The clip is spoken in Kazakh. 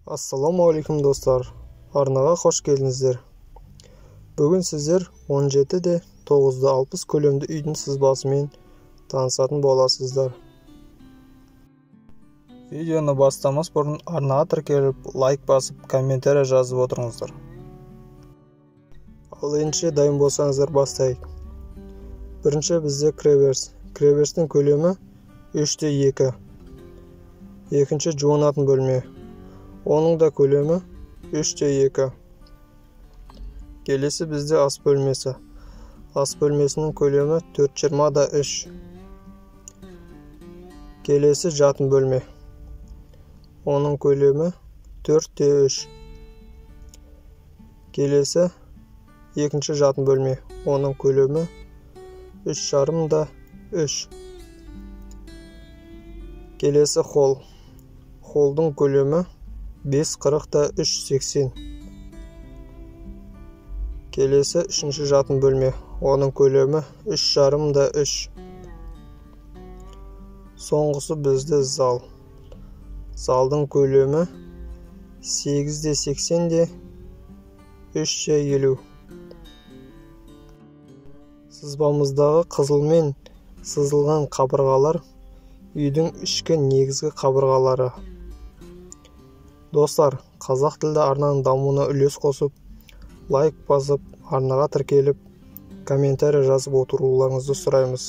Ассалаумағалейкум, достар! Арнаға қош келдіңіздер. Бүгін сіздер 17 де 9-60 көлемді үйдің сызбасымен танысатын боласыздар. Видеоны бастамас бұрын арнаға тіркеліп, лайк басып, комментарий жазып отырыңыздар. Ал ендеше дайын болсаңыздар, бастайық. Бірінші бізде кіреберіс. Кіреберістің көлемі 3-те 2. Екінші жуынатын бөлме. Оның да көлемі 3-те 2. Келесі бізде ас бөлмесі. Ас бөлмесінің көлемі 4,20 да 3. Келесі жатын бөлме. Оның көлемі 4-те 3. Келесі екінші жатын бөлме. Оның көлемі 3,5 да 3. Келесі холл. Холдың көлемі 5,40 да 3,80. Келесі үшінші жатын бөлме. Оның көлемі 3,5 да 3. Соңғысы бізде зал. Залдың көлемі 8 де 80 де 3 де 50. Сызбамыздағы қызылмен сызылған қабырғалар үйдің ішкі негізгі қабырғалары. Достар, қазақ тілді арнаның дамуына үлес қосып, лайк басып, арнаға тіркеліп, комментарий жазып отыруларыңызды сұраймыз.